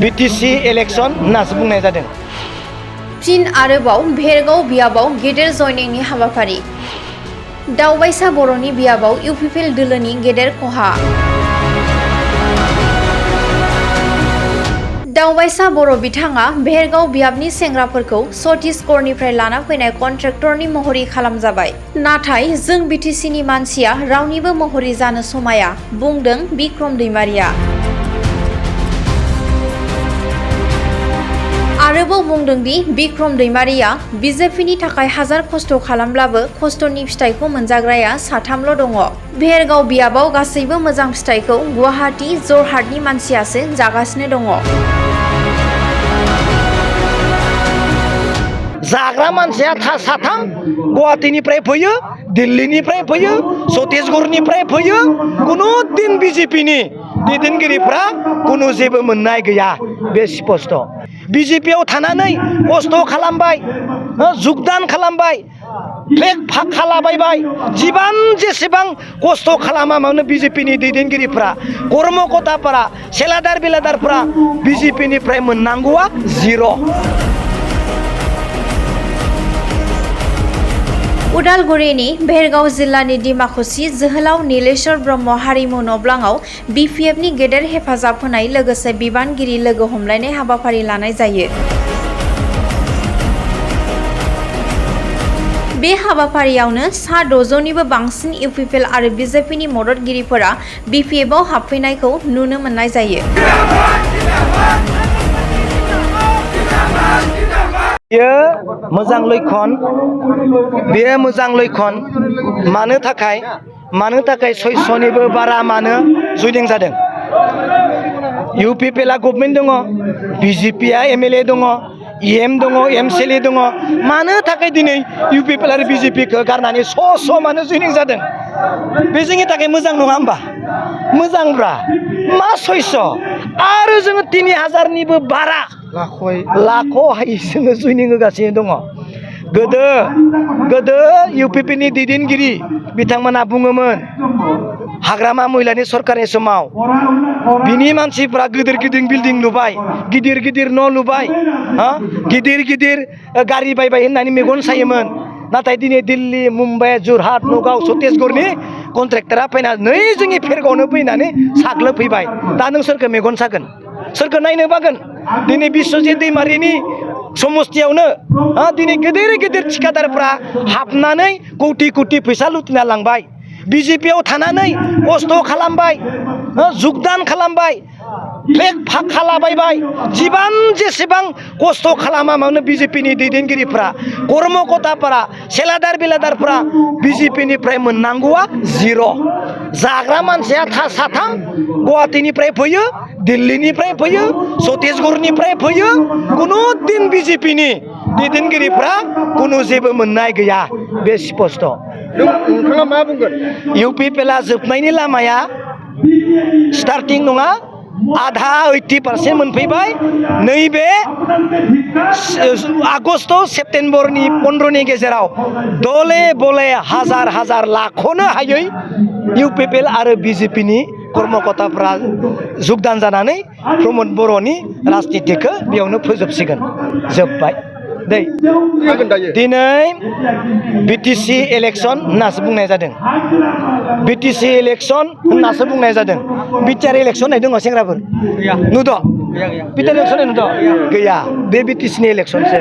BTC election होननासो बुंनाय जादों। फिन आरोबाव भेरगाव बियाबाव गेदेर जयनिंनि हाबाफारि। दावबायसा बर'नि बियाबाव इउपिपिएल दोलोनि गेदेर खहा। दावबायसा बर' बिथाङा भेरगाव बियाबनि सेंग्राफोरखौ छत्तीसगढ़निफ्राय लाना फैनाय कन्ट्रेक्टरनि महरी खालामजाबाय। नाथाय जों बिटिसिनि मानसिया रावनिबो महरी जानो समाया, बुंदों बिक्रम दैमारिया। आरोबाव बुंदों दि बिक्रम दैमारिया बिजेपिनि थाखाय हाजार खस्थ' खालामब्लाबो खस्थ'नि फिथाइखौ मोनजाग्राया साथामल' दङ। भेरगाव बियाबाव गासैबो मोजां फिथाइखौ गुवाहाटी जरहाटनि मानसियासो जागासिनो दङ। जाग्रा मानसिया साथाम गुवाहाटीनिफ्राय फैयो, दिल्लीनिफ्राय फैयो, छत्तीसगढ़निफ्राय फैयो। कुनु दिन बिजेपिनि दैदेनगिरिफ्रा कुनु जेबो मोननाय गैया, बे स्पष्ट। बिजेपियाव थानानै खस्थ' खालामबाय, जुगदान खालामबाय, फ्लेग फाग खालाबायबाय। जिबान जेसेबां खस्थ' खालामा मानो बिजेपिनि दैदेनगिरिफ्रा, कर्मकर्ताफोरा, सेलादार बिलादारफ्रा बिजेपिनिफ्राय मोननांगौआ जिर'। उदालगुरिनि भेरगाव जिल्लानि डिमाकुसि जोहोलाव नीलेश्वर ब्रह्म हारिमु नब्लाङाव बिपिएफनि गेदेर हेफाजाब होनाय लोगोसे बिबानगिरि लोगो हमलायनाय हाबाफारि लानाय जायो। बे हाबाफारियावनो सा 600निबो बांसिन इउपिपिएल आरो बिजेपिनि मददगिरिफोरा बिपिएफआव हाबफैनायखौ नुनो मोननाय जायो। बेयो मोजां लैखन, बेयो मोजां लैखन। मानो थाखाय 600निबो बारा मानो जयनिं जादों? इउपिपिएलआ गभर्नमेन्ट दङ, बिजेपिआ एमएलए दङ, इएम दङ, एमसिएलए दङ। मानो थाखाय दिनै इउपिपिएल आरो बिजेपिखौ गारनानै स' मानो जयनिं जादों? बे जोंनि थाखाय मोजां नङा होमबा? मोजांब्रा मा 600 आरो जोङो 3000निबो बारा लाख'हाय जोङो जयनिं होगासिनो दङ। गोदो इउपिपिनि दैदेनगिरि बिथांमोना बुङोमोन हाग्रामा महिलानि सरकारनि समाव बिनि मानसिफ्रा गिदिर बिल्डिं लुबाय, गिदिर न' लुबाय, गिदिर गारि बायबाय होननानै मेगन सायोमोन। नाथाय दिनै दिल्ली, मुम्बाइ, जरहाट, नगाव, छत्तीसगढ़नि कन्ट्रेक्टरा फैनानै जोंनि भेरगावनो फैनानै साग्लोबफैबाय। दा नों सोरखौ मेगन सागोन? सोरखौ नायनो बागोन? दिनै बिश्वजित दैमारिनि समस्थियावनो दिनै गिदिर थिखादारफ्रा हाबनानै कौटि फैसा लुटिना लांबाय। बिजेपियाव थानानै खस्थ' खालामबाय, जुगदान खालामबाय, फ्लेग फाग खालाबायबाय। जिबान जेसेबां खस्थ' खालामा मानो बिजेपिनि दैदेनगिरिफ्रा, कर्मकर्ताफोरा, सेलादार बिलादारफ्रा बिजेपिनिफ्राय मोननांगौआ जिर'। जाग्रा मानसिया साथाम गुवाहाटीनिफ्राय फैयो, दिल्लीनिफ्राय फैयो, छत्तीसगढ़निफ्राय फैयो। कुनु दिन बिजेपिनि दैदेनगिरिफ्रा कुनु जेबो मोननाय गैया, बे स्पष्ट। नोंथाङा मा बुंगोन? इउपिपिएलआ जोबनायनि लामाया स्टार्टिं नङा, आधा 80% मोनफैबाय। नैबे आगष्ट सेप्तेम्बरनि 15नि गेजेराव दले बले हाजार लाख'नो हायै इउपिपिएल आरो बिजेपिनि कर्मकर्ताफ्रा जुगदान जानानै प्रमद बर'नि राजनितिखौ बेयावनो फोजोबसिगोन। जोब्बाय दिनै बिटिसि इलेक्शन होननासो बुंनाय जादों। बिटिसि इलेक्शन होननासो बुंनाय जादों। बिटिआर इलेक्शन होननाय दङ सेंग्राफोर? नुद' बिटिआर इलेक्शन नुद' गैया। बे बिटिसिनि इलेक्शनसो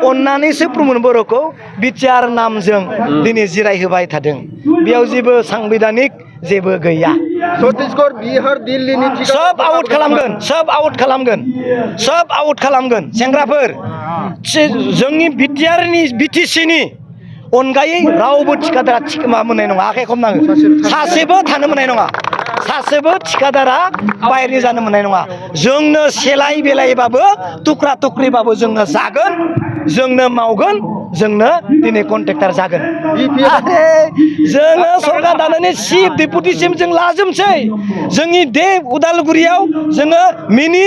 अन्नानैसो प्रमद बर'खौ बिटिआर नामजों दिनै जिरायहोबाय थादों। बेयाव जेबो सांबिधानिक जेबो गैया। छत्तीसगढ़, बिहार, दिल्लीनि सब आउट खालामगोन सेंग्राफोर। जोंनि बिटिसिनि अनगायै रावबो थिखादारा मा मोननाय नङा। आखाइ खमनाङो। सासेबो थानो मोननाय नङा। सासेबो थिखादारा बाहेरनि जानो मोननाय नङा। जोंनो सेलाय बेलायबाबो टुक्रा टुक्रिबाबो जोंनो जागोन, जोंनो मावगोन, जोंनो दिनै कन्ट्रेक्टर जागोन। जोङो सरकार दानानै चिफ डेपुटिसिम जों लाजोबसै। जोंनि उदालगुरियाव जोङो मिनि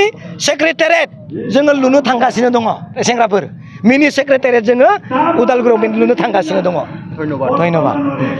सेक्रेटारियेट जोङो लुनो थांगासिनो दङ सेंग्राफोर। मिनि सेक्रेटारियेट जोङो उदालगुरियाव लुनो थांगासिनो दङ। धन्यबाद।